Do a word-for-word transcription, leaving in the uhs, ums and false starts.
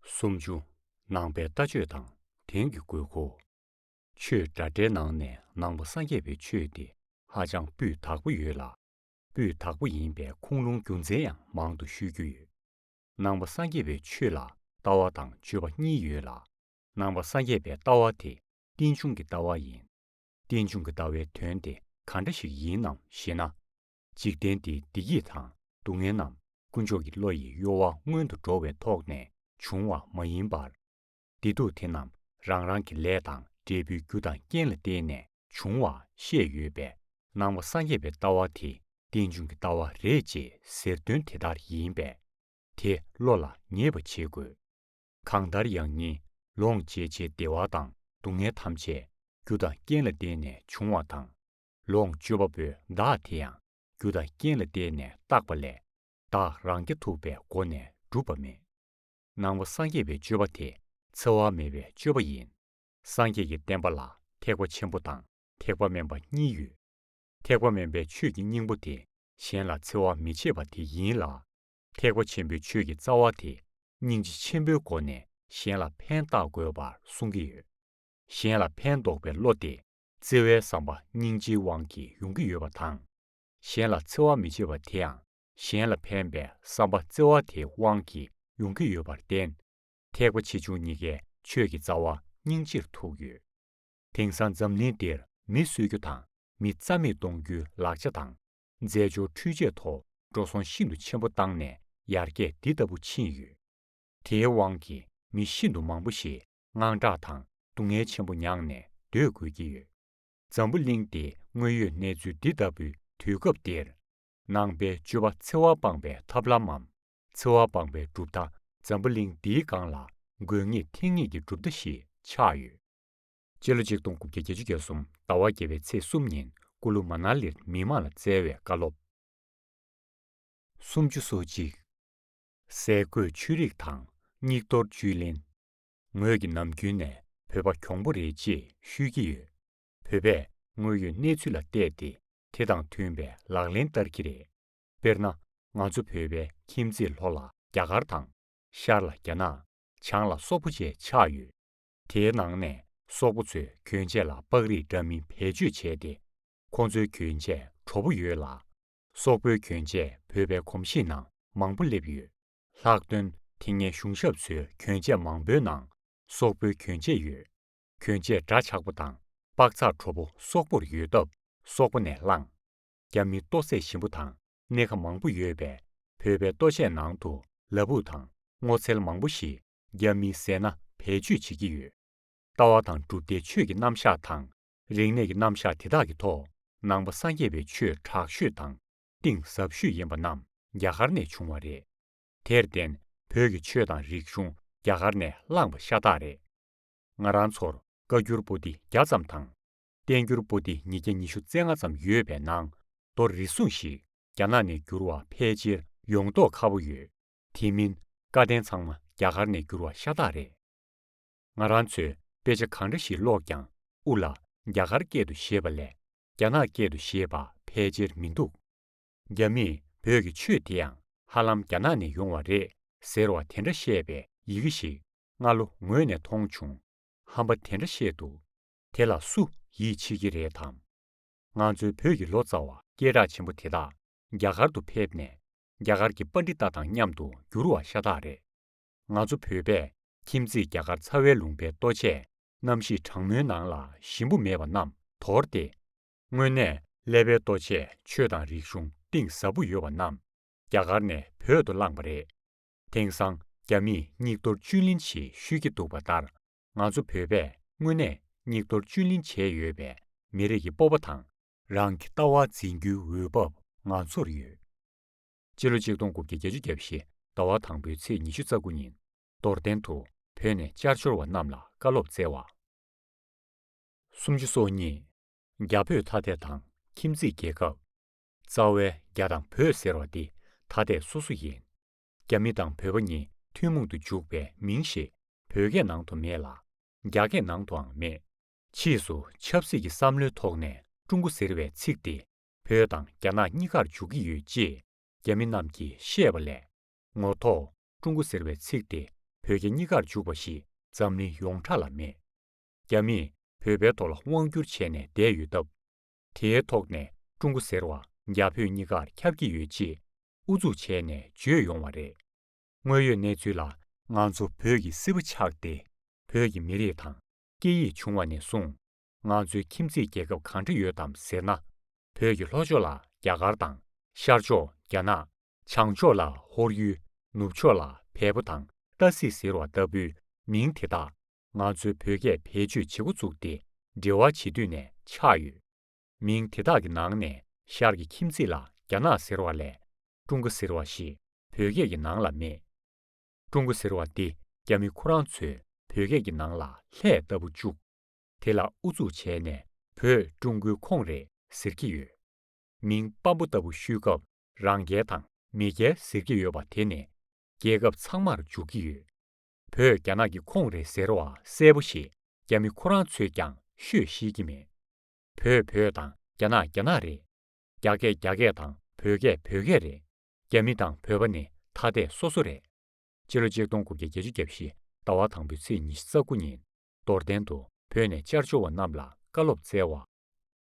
སུམ་ཅུ། ནང་པའི་ལྟ་སྤྱོད་དང་དེང་གི་དགོས་མཁོ། ཆོས་དྲ་སྦྲེལ་ནང་ནས་ནང་པ་སངས་རྒྱས་པའི་ཆོས་དེ་ཧ་ཅང་སྤུས་དག་པོ་ཡོད་ལ། སྤུས་དག་པོ་ཡིན་པའི་ཁུངས་ལུང་རྒྱུ་མཚན་ཡང་མང་དུ་ཤོད་རྒྱུ་ཡོད། ནང་པ་སངས་རྒྱས་པའི་ཆོས་ལ་ལྟ་བ་དང་སྤྱོད་པ་གཉིས་ཡོད་ལ། ནང་པ་སངས་རྒྱས་པའི་ལྟ་བ་དེ་རྟེན་འབྱུང་གི་ལྟ་བ་ཡིན། རྟེན་འབྱུང་གི་ལྟ་བའི་དོན་དེ་ག་འདྲ་ཞིག་ཡིན་ནམ་ཞེ་ན། འཇིག་རྟེན་འདིའི་བདེ་སྐྱིད་དང་སྡུག་བསྔལ་རྣམས་དཀོན་མཆོག་གི་བློ་ཡི་གཡོ་བ་སྔོན་དུ་འགྲོ་བའི་ཐོག་ནས་བྱུང་བ་མ་ཡིན་པར། བདེ་སྡུག་དེ་རྣམས་རང་རང་གི་ལས་དང་འབྲས་བུའི་རྒྱུ་དང་རྐྱེན་ལ་བརྟེན་ནས་འབྱུང་བ་བཤད་ཡོད་པས། ནང་པ་སངས་རྒྱས་པའི་ལྟ་བ་དེ་རྟེན་འབྱུང་གི་ལྟ་བ་རེད་ཅེས་ཟེར་དོན་དེ་ལྟར་ཡིན་པས། དེ་བློ་ལ་ངེས་པ་བྱེད་དགོས། གང་ལྟར་ཡང་ཉིད་ལོངས་སྤྱད་ཕྱིར་བདེ་བ་དང་སྡུག་བསྔལ་ཐམས་ཅད་རྒྱུ་དང་རྐྱེན་ལ་བརྟེན་ནས་བྱུང་བ་དང་། ལོངས་སྤྱོད་པ་པོའི་བདག་དེ་ཡང་རྒྱུ་དང་རྐྱེན་ལ་བརྟེན་ནས་བཏགས་པ་ལས། བདག་རང་རྐྱ་ཐུབ་པའི་སྒོ་ནས་གྲུབ་པ་མེད། ནང་པ་སངས་རྒྱས་པའི་སྤྱོད་པ་དེ་འཚེ་བ་མེད་པའི་སྤྱོད་པ་ཡིན། སངས་རྒྱས་ཀྱི་བསྟན་པ་ལ་ཐེག་པ་ཆེན་པོ་དང་ཐེག་པ་དམན་པ་གཉིས་ཡོད། ཐེག་པ་དམན་པའི་ཆོས་ཀྱི་སྙིང་པོ་དེ་གཞན་ལ་འཚེ་བ་མི་བྱེད་པ་དེ་ཡིན་ལ། ཐེག་པ་ཆེན་པོའི་ཆོས་ཀྱི་རྩ་བ་དེ་སྙིང་རྗེ་ཆེན་པོའི་སྒོ་ནས་གཞན་ལ་ཕན་བཏགས་དགོས་པར་གསུང་གི་ཡོད། གཞན་ལ་ཕན་འདོགས་པའི་བློ་དེ་བརྩེ་བའི་བསམ་པ་སྙིང་རྗེའི་དབང་གིས་ཡོང་གི་ཡོད་པ་དང་། གཞན་ལ་འཚེ་བ་མི་བྱེད་པ་དེའང་གཞན་ལ་ཕན་པའི་བསམ་པ་བརྩེ་བ་དེའི་དབང་གིས་ཡོང་གི་ཡོད་པར་བརྟེན། ཐེག་པ་ཆེ་ཆུང་གཉིས་ཀའི་ཆོས་ཀྱི་རྩ་བ་སྙིང་རྗེར་ཐུག་ཡོད། དེང་སང་འཛམ་གླིང་འདིར་མི་གསོད་རྒྱུ་དང་མི་རྩ་མེད་གཏོང་རྒྱུའི་ལག་ཆ་དང་། རྫས་སྦྱོར་འཕྲུལ་ཆས་ཐོག་འགྲོ་སོང་ཤིན་ཏུ་ཆེན་པོ་བཏང་ནས་ཡར་རྒྱས་འདི་ལྟ་བུ་ཕྱིན་ཡོད། དེའི་དབང་གིས་མི་ཤིན་ཏུ་མང་པོ་ཞིག་དངངས་སྐྲག་དང་སྡུག་བསྔལ་ཆེན་པོ་མྱངས་ནས་སྡོད་དགོས་ཀྱི་ཡོད། འཛམ་བུ་གླིང་འདི་དངོས་ཡོད་གནས་ཚུལ་འདི་ལྟ་བུའི་དུས་སྐབས་འདིར། ནང་པའི་སྤྱོད་པ་འཚེ་བ་སྤངས་པའི་ཐབས་ལམ་མམ། འཚེ་བ་སྤངས་པའི་གྲུབ་མཐའ་འཛམ་བུ་གླིང་འདིའི་སྒང་ལ་དགོས་ངེས་ཐེབས་ངེས་ཀྱི་གྲུབ་མཐའ་ཞིག་ཆགས་ཡོད། སྤྱི་ལོ་ཆིག་སྟོང་དགུ་བརྒྱ་བརྒྱད་ཅུ་གྱ་གསུམ་ཟླ་བ་བརྒྱད་པའི་ཚེས་གསུམ་ཉིན་ཀུ་ལུ་མ་ན་ལིར་མི་མང་ལ་བསྩལ་བའི་བཀའ་སློབ། སུམ་ཅུ་སོ་གཅིག། ཟས་གོས་ཆོས་རིག་དང་སྙིགས་དོར་བཅུད་ལེན། ངོས་ཀྱིས་ནམ་རྒྱུན་ནས་བོད་པ་གྱོང་པོ་རེད་ཅེས་ཤོད་ཀྱི་ཡོད། བོད་པས་དངོས་ཡོད་གནས་ཚུལ་ལ་བལྟས་ཏེ་དེ་དང་མཐུན་པའི་ལག་ལེན་བསྟར་གྱི་རེད། དཔེར་ན། ང་ཚོ་བོད་པའི་ཁྱིམ་མཚེས་ལྷོ་ལ་རྒྱ་གར་དང་། ཤར་ལ་རྒྱ་ནག་བྱང་ལ་སོག་པོ་བཅས་ཆགས་ཡོད། དེའི་ནང་ནས་སོག་པོ་ཚོས་གྱོན་ཆས་ལ་པགས་རིགས་འདྲ་མིན་བེད་སྤྱོད་བྱས་ཏེ། ཁོང་ཚོའི་གྱོན་ཆས་དྲོ་པོ་ཡོད་ལ། སོག་པོའི་གྱོན་ཆས་བོད་པའི་གོམས་གཤིས་ནང་མང་པོ་སླེབས་ཡོད། ལྷག་དོན་དེ་སྔའི་གཞུང་ཞབས་ཚོའི་གྱོན་ཆས་མང་པོའི་ནང་སོག་པོའི་གྱོན་ཆས་ཡོད། གྱོན་ཆས་འདྲ་ཆགས་པོ་དང་པགས་ཚག་དྲོ་པོ་སོག་པོར་ཡོད་སྟབས་སོག་པོ་ནས་བླངས། རྒྱ་མི་ལྟོ་ཚད་ཞིམ་པོ་དང་སྣེ་ཁ་མང་པོ་ཡོད་པས་བོད་པའི་ལྟོ་ཆས་ནང་དུ་ལ་ཕུག་དང་སྔོ་ཚལ་མང་པོ་ཞིག་རྒྱ་མིའི་ཟས་སྣ་བེད་སྤྱོད་བྱེད་ཀྱི་ཡོད། ལྟ་བ་དང་གྲུབ་མཐའི་ཆོས་ཀྱི་རྣམ་གཞག་དང་རིག་གནས་ཀྱི་རྣམ་གཞག་དེ་དག་གི་ཐོག་ནང་པ་སངས་རྒྱས་པའི་ཆོས་དྲག་ཤོས་དང་གཏིང་ཟབ་ཤོས་ཡིན་པ་རྣམས་རྒྱ་གར་ནས་བྱུང་བ་རེད། དེར་བརྟེན་བོད་ཀྱི་ཆོས་དང་རིག་གཞུང་རྒྱ་གར་ནས་བླངས་པ་ཤ་སྟག་རེད། ང་རང་ཚོར་བཀའ་འགྱུར་པོ་ཏི་བརྒྱ་ཙམ་དང་། བསྟན་འགྱུར་པོ་ཏི་ཉིས་བརྒྱ་ཉི་ཤུ་རྩ་ལྔ་ཙམ་ཡོད་པའི་ནང་མདོ་རེ་ཟུང་ཞིག་རྒྱ་ནག་ནས་བསྒྱུར་བ་ཕལ་ཆེར་ཡོང་མདོག་ཁ་པོ་ཡོད། དེ་མིན་བཀའ་བསྟན་ཚང་མ་རྒྱ་གར་ནས་བསྒྱུར་བ་ཤ་སྟག་རེད། ང་རང་ཚོས་དཔེ་ཆ་གང་འདྲ་ཞིག་ཀློག་ཀྱང་དབུ་ལ་རྒྱ་གར་སྐད་དུ་ཞེས་པ་ལས་རྒྱ་ནག་སྐད་དུ་ཞེས་པ་ཕལ་ཆེར་མི་འདུག་རྒྱ་མིས་བོད་ཀྱི་ཆོས་དེ་ཡང་ཧ་ལམ་རྒྱ་ནག་ནས་ཡོང་བ་རེད་ཟེར་བ་དེ་འདྲ་བཤད་པའི་ཡི་གེ་ཞིག་སྔ་ལོ་ངོས་ནས་མཐོང་བྱུང་། ཧམ་པ་དེ་འདྲ་བཤད་འདུག་དེ་ལ་སུ་ཡིད་ཆེས་ཀྱི་རེད་དམ། ང་ཚོའི་བོད་ཀྱི་ལོ་ཙཱ་བ་སྐད་གྲགས་ཆེན་པོ་དེ་དག་རྒྱ་གར་དུ་ཕེབས་ནས་རྒྱ་གར་གྱི་པཎྜི་ཏ་དང་མཉམ་དུ་བསྒྱུར་བ་ཤ་སྟག་རེད། ང་ཚོ་བོད་པས་ཁྱིམ་མཚེས་རྒྱ་གར་ཚ་བའི་ལུང་པའི་ལྟོ་ཆས་གནམ་གཤིས་གྲང་མོའི་ནང་ལ་ཞིམ་པོ་མེད་པ་རྣམས་དོར་ཏེ། དངོས་གནས་ཀླད་པའི་ལྟོ་ཆས་ཆོས་དང་རིག་གཞུང་གཏིང་ཟབ་པོ་ཡོད་པ་རྣམས་རྒྱ་གར་ནས་བོད་དུ་བླངས་པ་རེད། དེང་སང་རྒྱ་མིས་སྙིགས་དོར་བཅུད་ལེན་ཞེས་ཤོད་ཀྱི་འདུག་པ་ལྟར། ང་ཚོ་བོད་པས་དངོས་གནས་སྙིགས་དོར་བཅུད་ལེན་བྱས་ཡོད་པའི་མི་རིགས་ཀྱི་སྤོབས་པ་དང་རང་གི་ལྟ་བ་འཛིན་རྒྱུའི་འོས་བབ་ང་ཚོར་ཡོད། སྤྱི་ལོ་ཆིག་སྟོང་དགུ་བརྒྱ་བརྒྱད་ཅུ་གྱ་བཞི་ཟླ་བ་དང་པོའི་ཚེས་ཉི་ཤུ་རྩ་དགུ་ཉིན་རྡོར་གདན་དུ་བོད་ནས་བཅར་འབྱོར་བ་རྣམས་ལ་བཀའ་སློབ་སྩལ་བ། སུམ་ཅུ་སོ་གཉིས། རྒྱ་བོད་ཐ་དད་དང་ཁྱིམ་མཚེས་རྒྱལ་ཁབ། རྩ་བའི་རྒྱ་དང་བོད་ཟེར་བ་འདི་ཐ་དད་སོ་སོ་ཡིན། རྒྱ་མི་དང་བོད་པ་གཉིས་ཐུན་མོང་དུ་འཇུག་པའི་མིང་ཞིག་བོད་སྐད་ནང་དུ་མེད་ལ། རྒྱ་སྐད་ནང་དུའང་མེད། ཕྱིས་སུ་ཆབ་སྲིད་ཀྱི་བསམ་བློའི་ཐོག་ནས་ཀྲུང་གོ་ཟེར་བའི་ཚིག་དེ་བོད་དང་རྒྱ་ནག་གཉིས་ཀར་འཇུག་གི་ཡོད་ཅེས་རྒྱ་མི་རྣམས་ཀྱིས་བཤད་པ་ལས། ངོ་ཐོག་ཀྲུང་གོ་ཟེར་བའི་ཚིག་དེ་ བོད་རྒྱ་གཉིས་ཀར་འཇུག་པ་ཞིག་འཛམ་གླིང་ཡོངས་གྲགས་ལ་མེད། རྒྱ་མིས་བོད་པའི་ཐོག་ལ་དབང་བསྒྱུར་བྱས་ནས་བསྡད་ཡོད་སྟབས། དེའི་ཐོག་ནས་ཀྲུང་གོ་ཟེར་བ་རྒྱ་བོད་གཉིས་ཀར་ཁྱབ་ཀྱི་ཡོད་ཅེས་ཨུ་ཚུགས་བྱས་ནས་བརྗོད་ཡོང་བ་རེད། དངོས་ཡོད་གནས་ཚུལ་ལ་ང་ཚོ་བོད་ཀྱི་སྲིད་པ་ཆགས་ཏེ། བོད་ཀྱི་མི་རིགས་དང་སྐད་ཡིག་བྱུང་བ་ནས་བཟུང་། ང་ཚོའི་ཁྱིམ་མཚེས་རྒྱལ་ཁབ་གང་འདྲ་ཡོད་དམ་ཟེར་ན། བོད་ཀྱི་ལྷོ་ཕྱོགས་ལ་རྒྱ་གར་དང་། ཤར་ཕྱོགས་རྒྱ་ནག་བྱང་ཕྱོགས་ལ་ཧོར་ཡུལ། ནུབ་ཕྱོགས་ལ་བལ་པོ་དང་ཏ་སི་ཟེར་བ་ལྟ་བུའི་མིང་དེ་དག་ང་ཚོའི་བོད་སྐད་བེད་སྤྱོད་བྱེད་འགོ་བཙུགས་ཏེ་འབྲེལ་བ་བྱེད་དུས་ནས་ཆགས་ཡོད། མིང་དེ་དག་གི་ནང་ནས་ཤར་གྱི་ཁྱིམ་མཚེས་ལ་རྒྱ་ནག་ཟེར་བ་ལས་ཀྲུང་གོ་ཟེར་བ་ཞིག་བོད་སྐད་ཀྱི་ནང་ལ་མེད། ཀྲུང་གོ་ཟེར་བ་འདི་རྒྱ་མི་ཁོ་རང་ཚོས་བོད་སྐད་ཀྱི་ནང་ལ་ལྷད་ལྟ་བུ་བཅུག་དེ་ལ་ཨུ་ཚུགས་བྱས་ནས་བོད་ཀྲུང་གོའི་ཁོངས་རེད་ཟེར་གྱི་ཡོད། མིང་སྤམ་པོ་ལྟ་བུ་ཤོད་སྐབས་རང་རྒྱལ་དང་མི་རྒྱལ་ཟེར་གྱི་ཡོད་པ་དེ་ནི་རྒྱལ་ཁབ་ཚང་མར་འཇུག་གི་ཡོད། བོད་རྒྱ་ནག་གི་ཁོངས་རེད་ཟེར་བ་གསལ་པོ་ཞིག་རྒྱ་མི་ཁོ་རང་ཚོས་ཀྱང་ཤོད་ཤེས་ཀྱི་མེད། བོད་བོད་དང་རྒྱ་ནག་རྒྱ་ནག་རེད། རྒྱ་སྐད་རྒྱ་སྐད་དང་བོད་སྐད་བོད་སྐད་རེད། རྒྱ་མི་དང་བོད་པ་ནི་ཐ་དད་སོ་སོ་རེད། སྤྱི་ལོ་ཆིག་སྟོང་དགུ་བརྒྱ་བརྒྱད་ཅུ་གྱ་བཞི་ཟླ་བ་དང་པོའི་ཚེས་ཉི་ཤུ་རྩ་དགུ་ཉིན་རྡོར་གདན་དུ་བོད་ནས་བཅར་འབྱོར་བ་རྣམས་ལ་བཀའ་སློབ་སྩལ་བ།